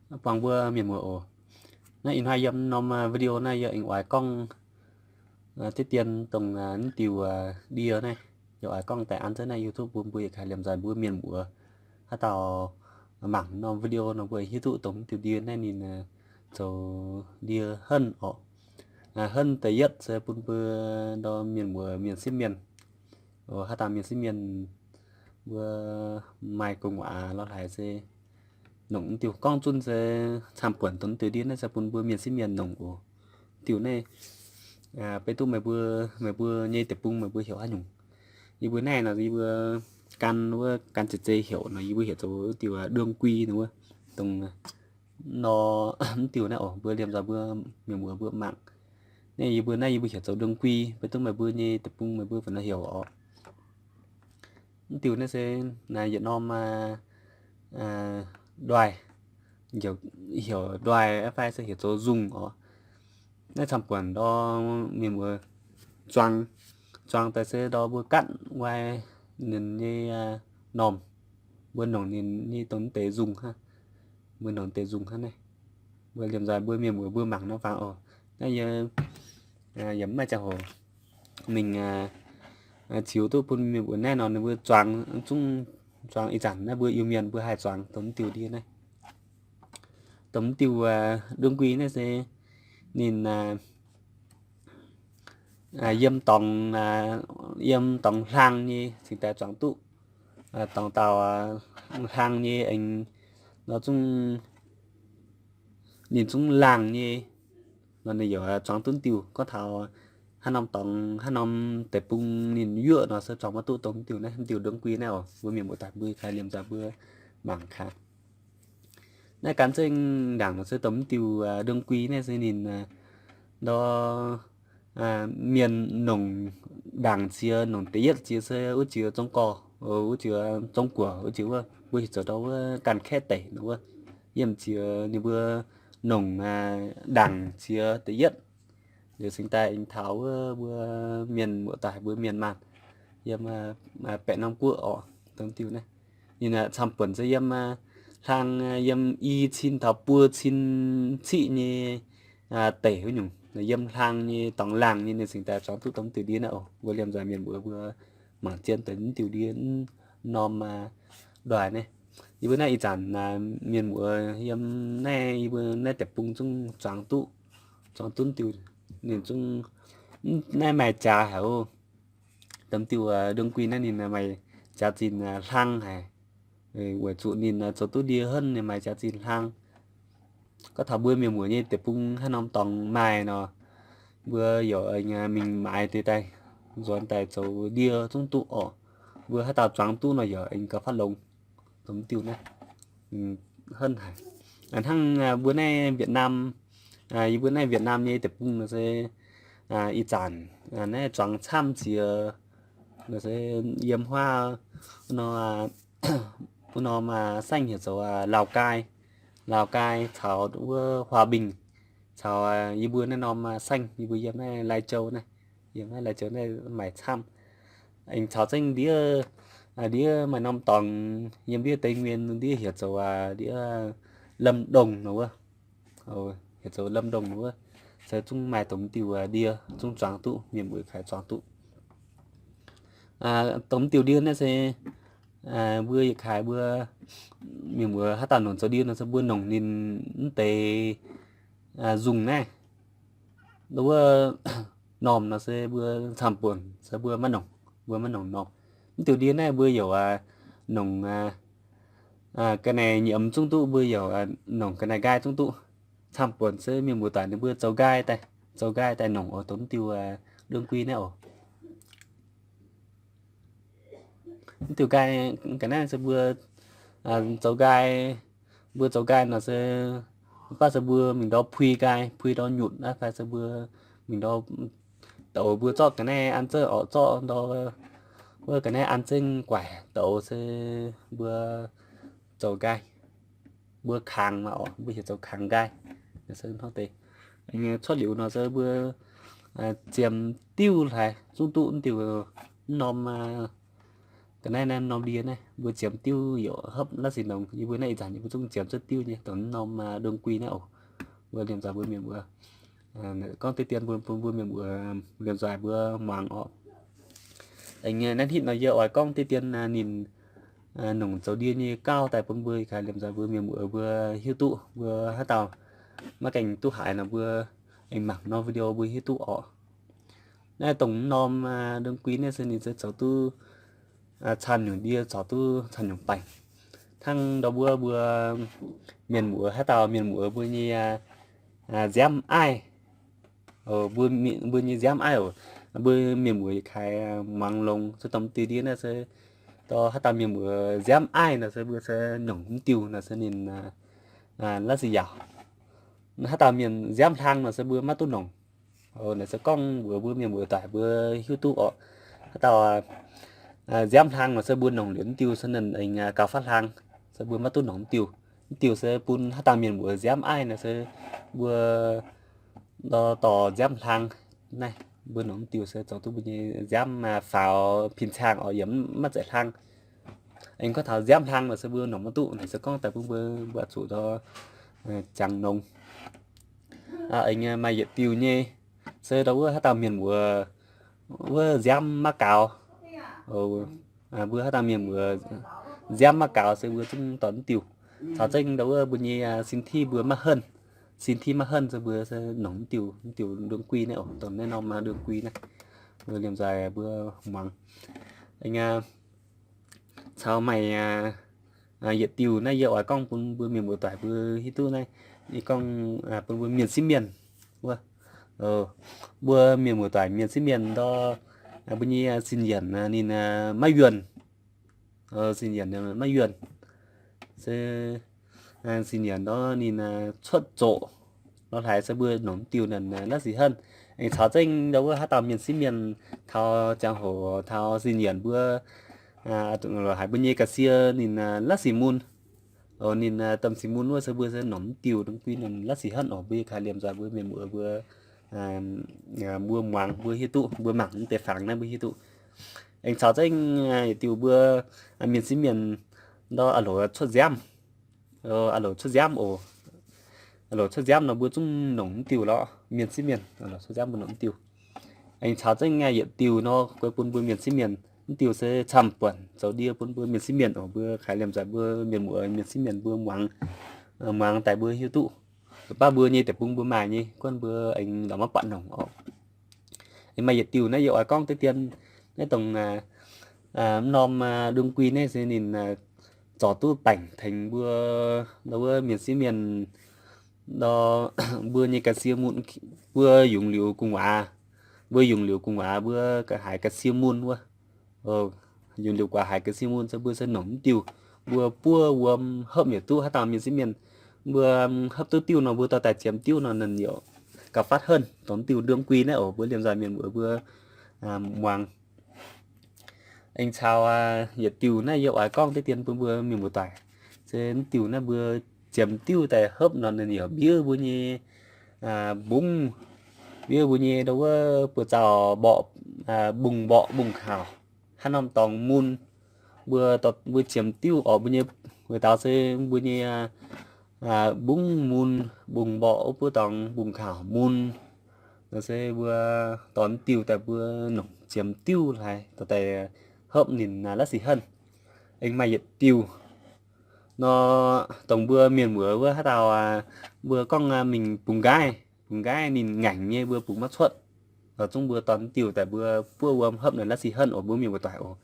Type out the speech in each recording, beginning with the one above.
buangh mbuo mienh muoz oc. Naaiv ih hnoi yiem norm video naaiv yie aengx oix gorngv diqv dien dongh mv diuh ndie naaiv. Yie oix gorngv daaih an zunv naaiv YouTube bun mbuo yietc kaaix liemh nzaaih mbuo mienh muoz haaix dauh mangc norm video nor mbuo hiuv duqv dongh mv diuh ndie naaiv ninh zoux ndie henv oc. Henv da'yietv se bun mbuo ndorm mienh muoz mienh sieqv mienh, haaix dauh mienh sieqv mienh mbuo maaih gu'nguaaz lorz haaix se nongc mv diuh gorngv zunv se camv-buonc dongh mv diuh ndie naaiv se bun mbuo mienh sieqv mienh nongc oc. Mv diuh naaiv beiv duqv meih mbuo, meih mbuo nyei deic-bung meih mbuo heuc haaix nyungc. Yie mbuo naaiv nor yie mbuo gan wuov gan zeiz zeiz heuc nor yie mbuo heuc zoux diuh đương quy nor wuov. Dongh nor mv diuh naaiv oc, mbuo liemh nzaaih mbuo mienh muoz mbuo mangc. Naaiv yie mbuo naaiv yie mbuo heuc zoux đương quy, beiv duqv meih mbuo nyei deic-bung meih mbuo fai nor heuc oc. Mv diuh naaiv se naaiv yietc norm ndoih, heuc ndoih fai se heuc zoux nzungh oc. Naaiv camv-buonc ndorm mienh muoz zuangx, zuangx daaih se ndorm mbuo gatv nqoi ninh nyei normh, mbuo nongc ninh nyei dongh deix nzungh hnangv. Mbuo nongc deix nzungh hnangv naaiv. Mbuo liemh nzaaih mbuo mienh muoz mbuo mangc nor faaux oc. Naaiv yie yaac mv maaih ziangh hoc mingh ziux duqv bun mienh muoz naaiv nor ninh mbuo zuangx zungv, zuangx ih zanc naaiv mbuo Iu-Mienh mbuo haih zuangx dongh mv diuh ndie naaiv. Dongh mv diuh đương quy naaiv se ninh yiem dorngx, yiem dorngx hlang nyei cingx daaih zuangx duqv. Dorngx dauh hlang nyei aengx nor zungv, ninh zungv laangh nyei nor ninh yaac zuangx duqv diuh. Gorngv taux haaix norm dorngx, haaix norm deic-bung ninh yuoqv nor se zuangx maiv duqv dongh mv diuh naaiv, mv diuh đương quy naaiv oc. Mbuo mienh muoz-doic mbuo kaaix liemh nzaaih mbuo mangc kaaix. Naaiv gan zengv ndaangc nor se dongh mv diuh đương quy naaiv se ninh ndor mienh nongc ndaangc ziex, nongc da'yietv ziex se wuov ziex zong gorx, wuov ziex zong guoqv, wuov ziex wuov mbuo heuc zoux ndor wuov ganh kaeqv deic nor wuov. Yiem ziex ninh mbuo nongc ndaangc ziex da'yietv liuz cingx daaih aengx taux wuov mbuo mienh muoz-doic mbuo mienh maanh yiem baeqc norm guoqv oc, dongh diuh naaiv. Ninh camv-buonc se yiem hlang, yiem i cin taux buo cin ciqv nyei deic wuov nyungc, yiem hlang nyei dorngx laangh nyei ninh cingx daaih zuangx duqv dongh diuh ndie naaiv oc. Mbuo liemh nzaaih mienh muoz mbuo mangc zien deix mv diuh ndie norm ndoih naaiv. Yie mbuo naaiv ih zanc mienh muoz yiem naaiv, yie mbuo naaiv deic-bung zungv zuangx duqv, zuangx duqv diuh. Ninh zungv naaiv maaih jaax haic oc. Dongh diuh đương quy naaiv ninh maaih jaax zinh hlang haic, weic zuqc ninh zoux duqv ndie henv ninh maaih jaax zinh hlang. Gorngv taux mbuo mienh muoz nyei deic-bung haaix norm dorngx maaih nor, mbuo yaac mingh maaiz deix daaih, nzuonx daaih zoux ndie zungv duqv oc. Mbuo haaix dauh zuangx duqv nor yaac aengx gauh faatv longx. Dongh diuh naaiv henv haic. Hnangv mbuo naaiv Việt Nam, yie mbuo naaiv Việt Nam nyei deic-bung nor se ih zanc naaiv zuangx camv ziex nor se yiem huaav nor, wuov norm saengv heuc zoux Lào Cai, Lào Cai caux wuov Hòa Bình, caux yie mbuo naaiv norm saengv yie mbuo yiem naaiv Lai Châu naaiv, yiem naaiv Lai Châu naaiv maaih camv. Aengx caux zengv ndiev, ndiev maaih norm dorngx yiem ndiev Tây Nguyên ndiev heuc zoux ndiev Lâm Đồng nor wuov, heuc zoux Lâm Đồng nor wuov, se zungv maaih dongh diuh ndie zungv zuangx duqv, mienh muoz kaaix zuangx duqv. Dongh diuh ndie naaiv se mbuo yietc kaaix mbuo mienh muoz haaix dauh nongc zoux ndie nor se mbuo nongc ninh mv deix nzungh naaiv. Wuov normh nor se mbuo camv-buonc se mbuo maiv nongc, mbuo maiv nongc normh. Mv diuh ndie naaiv mbuo yaac nongc ga'naaiv nyiemz zungv duqv, mbuo yaac nongc ga'naaiv nqaai zungv duqv. Camv-buonc se mienh muoz-doic ninh mbuo zoux nqaai daaih, zoux nqaai daaih nongc oc, dongh mv diuh đương quy naaiv oc. Mv diuh nqaai ga'naaiv se mbuo zoux nqaai, mbuo zoux nqaai nor se, mv baac se mbuo mingh ndau pui nqaai, pui ndau nyutc aqv fai se mbuo mingh ndau douz mbuo zorqv ga'naaiv an zengv orqc, zorqv ndau wuov ga'naaiv an zengv guaic douz se mbuo zoux nqaai. Mbuo kangx maah oc, mbuo heuc zoux kangx nqaai. Cuotv liuz nor se mbuo ziemx diuv hlaaix zungv duqv mv diuh, mv norm Ga'naaiv naaiv norm ndie naaiv mbuo ziemx diuv yaac hopv la'sic nongx. Yie mbuo naaiv ih zanc yie mbuo zungv ziemx cuotv diuv nyei, dongh norm ndongc kui naaiv oc. Mbuo liemh nzoih mbuo mienh mbuo gorngv deix dien bun mbuo mienh mbuo liemh nzoih mbuo muangx oc. Aengx naaiv hitv nor yie oix gorngv deix dien ninh nongc zoux ndie nyei gauh daaih bun mbuo kaaix liemh nzoih mbuo mienh mbuo mbuo hiuv duqv, mbuo haaix dauh maiv gaengh duqv haiz nor mbuo aengx mangc norm video mbuo hiuv duqv oc. Naaiv dongh norm ndongc kui naaiv se ninh se zoux duqv caan nyungc ndie, zoux duqv caan nyungc baengc. Hnangv ndau wuov mbuo mienh muoz, haaix dauh mienh muoz mbuo nyei nziaamv aiv, mbuo nyei nziaamv aiv oc, mbuo mienh muoz kaaix muangx longx se dongh diuh ndie naaiv se, haaix dauh mienh muoz nziaamv aiv nor se mbuo se nongc mv diuh nor se ninh la'sic yaauc. Haaix dauh mienh nziaamv hlang nor se mbuo maiv duqv nongc. Naaiv se gorngv mbuox mbuo mienh muoz doic mbuo hiuv duqv oc. Haaix dauh nziaamv hlang nor se mbuo nongc liuz mv diuh se ninh aengx gauh faatv hlang, se mbuo maiv duqv nongc mv diuh. Mv diuh se bun haaix dauh mienh muoz nziaamv aiv nor se mbuo dorh nziaamv hlang. Naaiv mbuo nongc mv diuh se zoux duqv mbuo nyei nziaamv faaux pin caangh oc, yaac maiv zeiz hlang. Aengx gorngv taux nziaamv hlang nor se mbuo nongc maiv duqv. Naaiv se gorngv daaih bun mbuo, mbuo zuqc jangx nongx. Aengx maaih yietc diuh nyei se ndau wuov haaix dauh mienh muoz wuov nziaamv maiv gaux, mbuo haaix dauh mienh muoz nziaamv maiv gaux se mbuo zungv dorh mv diuh. Caux zengv ndau wuov mbuo nyei sin tiqv mbuo maiv henv, sin tiqv maiv henv se mbuo nongc mv diuh, mv diuh ndongc kui naaiv oc, dongh naaiv norm ndongc kui naaiv. Mbuo liemh nzoih mbuo muangx. Aengx caux maaih yietc diuh naaiv yie oix gorngv bun mbuo mienh muoz doic mbuo hiuv duqv naaiv. Yie gorngv bun mbuo mienh sieqv mienh wuov, mbuo mienh muoz doic mienh sieqv mienh ndau, mbuo nyei sin yienc ninh maiv yuonh. Sin yienc maiv yuonh se sin yienc ndau ninh cuotv zoqc lorz hlaaix se mbuo nongc mv diuh naaic la'sic henv. Aengx caux zengv ndau wuov haaix dauh mienh sieqv mienh taux ziangh hoc taux sin yienc mbuo lorz hlaaix mbuo nyei ga'sie ninh la'sic mun, ninh domh sic mun wuov se mbuo se nongc mv diuh ndongc kui ninh la'sic henv oc. Mbuo kaaix liemh nzoih mbuo mienh muoz mbuo, mbuo muangx mbuo hiuv duqv, mbuo mangc mv deix fangx naaiv mbuo hiuv duqv. Aengx caux zengv yietc diuh mbuo mienh sieqv mienh ndau a'loc cuotv nziaamv, a'loc cuotv nziaamv oc. A'loc cuotv nziaamv nor mbuo zungv nongc mv diuh lorqc. Mienh sieqv mienh a'loc cuotv nziaamv mbuo nongc mv diuh. Aengx caux zengv yietc diuh nor guei bun mbuo mienh sieqv mienh, mv diuh se camv-buonc zoux ndie bun mbuo mienh sieqv mienh oc. Mbuo kaaix liemh nzoih mbuo mienh muoz mienh sieqv mienh mbuo muangx, muangx daaih mbuo hiuv duqv. Baav mbuo nyei deic-bung mbuo maaih nyei, guonv mbuo aengx lorz maiv buatc nongc oc. Aengx maaih yietc diuh naaiv yie oix gorngv deix dien, naaiv dongh mv norm ndongc kui naaiv se ninh zorc duqv baengc tengx mbuo ndau wuov mienh sieqv mienh ndau mbuo nyei ga'sie mun, mbuo yungz liuz gu'nguaaz, mbuo yungz liuz gu'nguaaz mbuo haiz ga'sie mun wuov. Yungz liuz gu'nguaaz haiz ga'sie mun se mbuo se nongc mv diuh. Mbuo buov wuom hopv yietc duqv haaix dauh mienh sieqv mienh, mbuo hopv duqv diuh nor mbuo dorh daaih ziemx diuv nor ninh yaac gauh faatv henv dongh mv diuh ndongc kui naaiv oc. Mbuo liemh nzoih mienh muoz mbuo muangx. Aengx caux yietc diuh naaiv yie oix gorngv deix dien bun mbuo mienh muoz doic. Se mv diuh naaiv mbuo ziemx diuv daaih hopv nor ninh yaac mbiev mbuo nyei mbungv, mbiev mbuo nyei ndau wuov buoz-zaux mborqv, mbungv mborqv mbungv kaux, haaix norm dorngx mun. Mbuo, mbuo ziemx diuv oc, mbuo nyei, wuov dauh se mbuo nyei mbungv mun, mbungv mborqv wuov buov dorngx mbungv kaux mun. Nor se mbuo dorh mv diuh daaih mbuo nongc ziemx diuv hlaaix dorh daaih hopv ninh la'sic henv. Aengx maaih yietc diuh nor, dongh mbuo mienh muoz wuov haaix dauh mbuo gorngv mingh bungx nqaaiv, bungx nqaaiv ninh ngaengc nyei mbuo bungx maiv cuotv. Nor zungv mbuo dorh mv diuh daaih mbuo buov wuom hopv ninh la'sic henv oc, mbuo mienh muoz doic oc.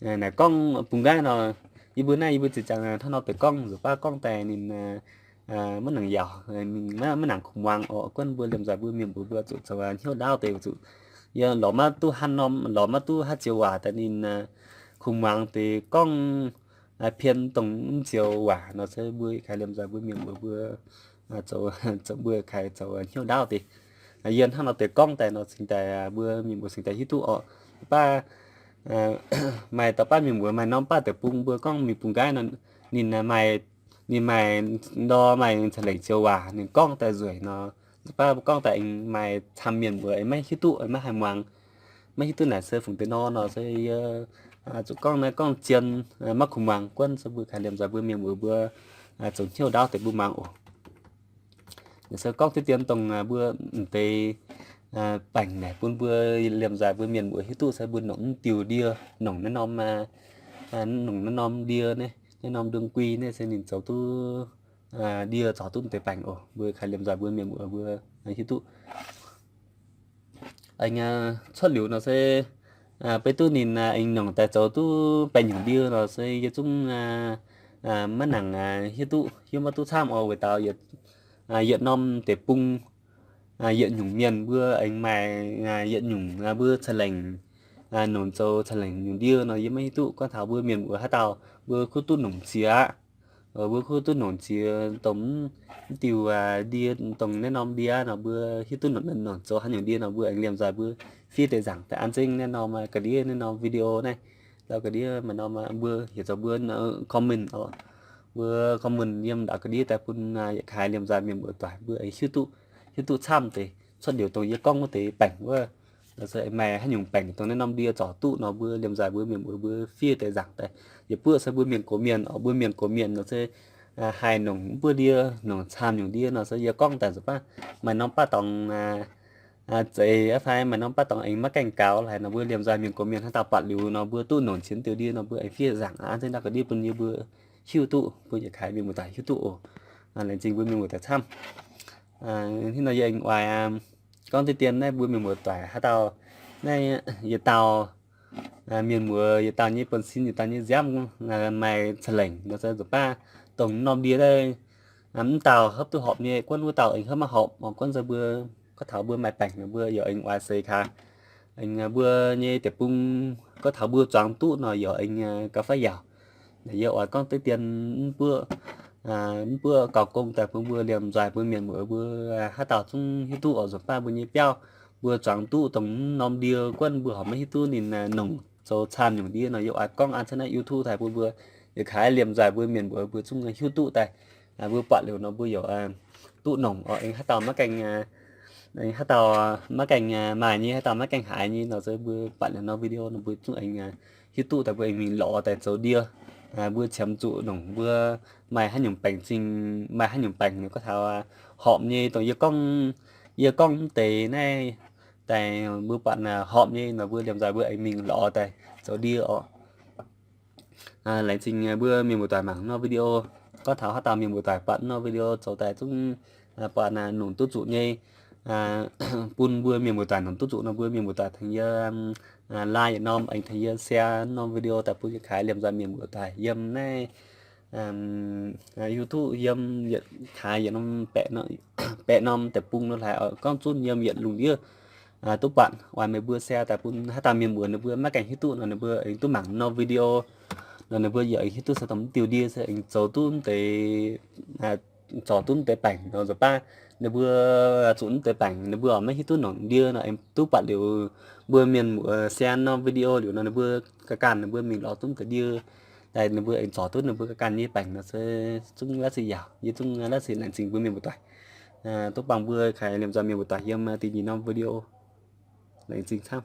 Naaic gorngv bungx nqaaiv nor, yie mbuo naaiv yie mbuo zinh ziangx hnangv nor deix gorngv, nzunc baav gorngv daaih ninh maiv nangc yaauc, maiv nangc kungx muangx oc. Guonv mbuo liemh nzoih mbuo mienh mbuo mbuo zuqc zoux hnyouv ndaauv deix zuqc, yie lorz maiv duqv haaix norm, lorz maiv duqv haaix joux waac daaih ninh kungx muangx deix gorngv pien dongh mv joux waac nor se mbuo kaaix liemh nzoih mbuo mienh mbuo mbuo zoux, zoux mbuo kaaix zoux hnyouv ndaauv deix. Yie hnangv nor deix gorngv daaih nor cingx daaih mbuo mienh mbuo cingx daaih hiuv duqv oc. Baav maaih dauh baav mienh mbuo maaih norm baav deic-bung mbuo gorngv mingh bungx nqaaiv nor, ninh maaih, ninh maaih ndor maaih ca'lengc joux waac ninh gorngv daaih nzueic nor, baav gorngv daaih aengx maaih camv mienh mbuo aengx maiv hiuv duqv, aengx maiv haih muangx, maiv hiuv duqv naaic se fungc deix nor nor se yie Zuqc gorngv naaiv gorngv zien maiv kuh muangx guonv, se mbuo kaaix liemh nzoih mbuo mienh muoz mbuo zoux hnyouv ndaauv deix mbuo muangx oc. Naaiv se gorngv diqv dien dongh mbuo m'deix baengc naaic bun mbuo liemh nzoih mbuo mienh muoz hiuv duqv se mbuo nongc mv diuh ndie, nongc naaiv norm, nongc naaiv norm ndie naaiv, naaiv norm đương quy naaiv se ninh zoux duqv ndie zorc duqv m'deix baengc oc. Mbuo kaaix liemh nzoih mbuo mienh muoz mbuo hiuv duqv. Aengx cuotv liuz nor se beiv duqv ninh aengx nongc daaih zoux duqv baengc nyungc ndie nor se yie zungv maiv nangc hiuv duqv, hiuv maiv duqv camv oc. Weic daux yietc norm deic-bung, yietc nyungc mienh mbuo aengx maaih yietc nyungc mbuo ca'lengc, nongc zoux ca'lengc nyungc ndie nor yie maiv hiuv duqv. Gorngv taux mbuo mienh muoz haaix dauh mbuo kuv duqv nongc ziex aqv, mbuo kuv duqv nongc ziex dongh mv diuh ndie, dongh naaiv norm ndie nor mbuo hiuv duqv nongc zoux haaix nyungc ndie nor mbuo aengx liemh nzoih mbuo fiev deix nzaangc daaih an zengv naaiv norm ga'ndiev naaiv norm video naaiv. Lauh ga'ndiev maaih norm mbuo heuc zoux mbuo comment oc. Mbuo comment yiem ndau ga'ndiev daaih bun yietc kaaix liemh nzoih mienh muoz doic mbuo aengx hiuv duqv, hiuv duqv camv deix cuotv liuz dongh yie gorngv wuov deix baengc wuov, nor se maaih haaix nyungc baengc dongh naaiv norm ndie zorc duqv nor mbuo liemh nzoih mbuo mienh muoz mbuo fiev deix nzaangc daaih. Yietc buoqv se mbuo mienh gox mienh oc, mbuo mienh gox mienh nor se haih nongc mv buov ndie, nongc camv nyungc ndie nor se yie gorngv daaih nzunc baav maaih norm baav dorngx zeix fai maaih norm baav dorngx aengx maiv gaengh gaux haic nor mbuo liemh nzoih mienh gox mienh haaix dauh buatc liuz nor mbuo duqv nongc cien diuh ndie nor mbuo aengx fiev nzaangc an zengv ndau ga'ndiev bun yie mbuo hiuv duqv, bun yietc kaaix mienh muoz doic hiuv duqv oc. Laengz zingh mbuo mienh muoz doic camv. Hnangv nor yie aengx oix gorngv diqv dien naaiv mbuo mienh muoz doic haaix dauh naaiv yietc dauh mienh muoz yietc dauh nyei buonv-sin yietc dauh nyei nziaamv maaih ca'lengc nor se nzunc baav dongh norm ndie naaiv mv dauh hopv duqv horpc nyei, guonv wuov dauh aengx hopv maiv horpc, guonv se mbuo gorngv taux mbuo maaih baengc nor mbuo yaac aengx oix seix kaaix. Aengx mbuo nyei deic-bung gorngv taux mbuo zuangx duqv nor yaac aengx gauh fai yaauc. Yie oix gorngv diqv dien mv buoqv, mv buoqv gauh gong daaih bun mbuo liemh nzoih mbuo mienh muoz mbuo haaix dauh zungv hiuv duqv oc. Nzunc baav mbuo nyei biauv mbuo zuangx duqv dongh norm ndie guonv mbuo horpc maiv hiuv duqv ninh nongc zoux camv nyungc ndie nor yie oix gorngv an zengv naaiv YouTube daaih bun mbuo yietc kaaix liemh nzoih mbuo mienh muoz mbuo zungv hiuv duqv daaih. Mbuo buatc liuz nor mbuo yaac duqv nongc oc. Aengx haaix dauh maiv gaengh, aengx haaix dauh maiv gaengh maaih nyei, haaix dauh maiv gaengh haiz nyei nor se mbuo buatc liuz norm video nor mbuo zungv aengx hiuv duqv daaih mbuo aengx mingh lorz daaih zoux ndie. Mbuo qiemx zuqc nongc mbuo maaih haaix nyungc baengc zingh, maaih haaix nyungc baengc nor gorngv taux horpc nyei dongh yie gorngv, yie gorngv mv deix naaiv daaih mbuo buatc horpc nyei nor mbuo liemh nzoih mbuo aengx mingh lorz daaih zoux ndie oc. Laengz zingh mbuo mienh muoz doic mangc norm video. Gorngv taux haaix dauh mienh muoz doic buatc norm video zoux daaih zungv buatc nongc duqv zuqc nyei, bun mbuo mienh muoz doic nongc duqv zuqc nor mbuo mienh muoz doic tengx yie like yietc norm, aengx tengx yie share norm video daaih bun yietc kaaix liemh nzoih mienh muoz doic yiem naaiv YouTube yiem yietc kaaix yietc norm baeqc norm deic-bung nor hlaaix oc. Gorngv zunv yiem yietc lungh ndiev duqv buatc, oix meih mbuo share daaih bun haaix dauh mienh muoz ninh mbuo maiv gaengh hiuv duqv nor ninh mbuo aengx duqv mangc norm video nor ninh mbuo yaac aengx hiuv duqv se dongh mv diuh ndie se aengx zoux duqv mv deix, zorc duqv mv deix baengc nor nzunc baav ninh mbuo zuqc mv deix baengc ninh mbuo oix maiv hiuv duqv nongc ndie nor aengx duqv buatc liuz mbuo mienh muoz share norm video liuz nor ninh mbuo ga'ganh ninh mbuo mingh lorz duqv mv deix ndie daaih ninh mbuo aengx zorc duqv ninh mbuo ga'ganh nyei baengc nor se zungv laav sic yaauc. Yie zungv laav sic laengz zingh mbuo mienh muoz doic. Duqv buangh mbuo kaaix liemh nzoih mienh muoz doic yiem da'nyeic norm video. Laengz zingh camv.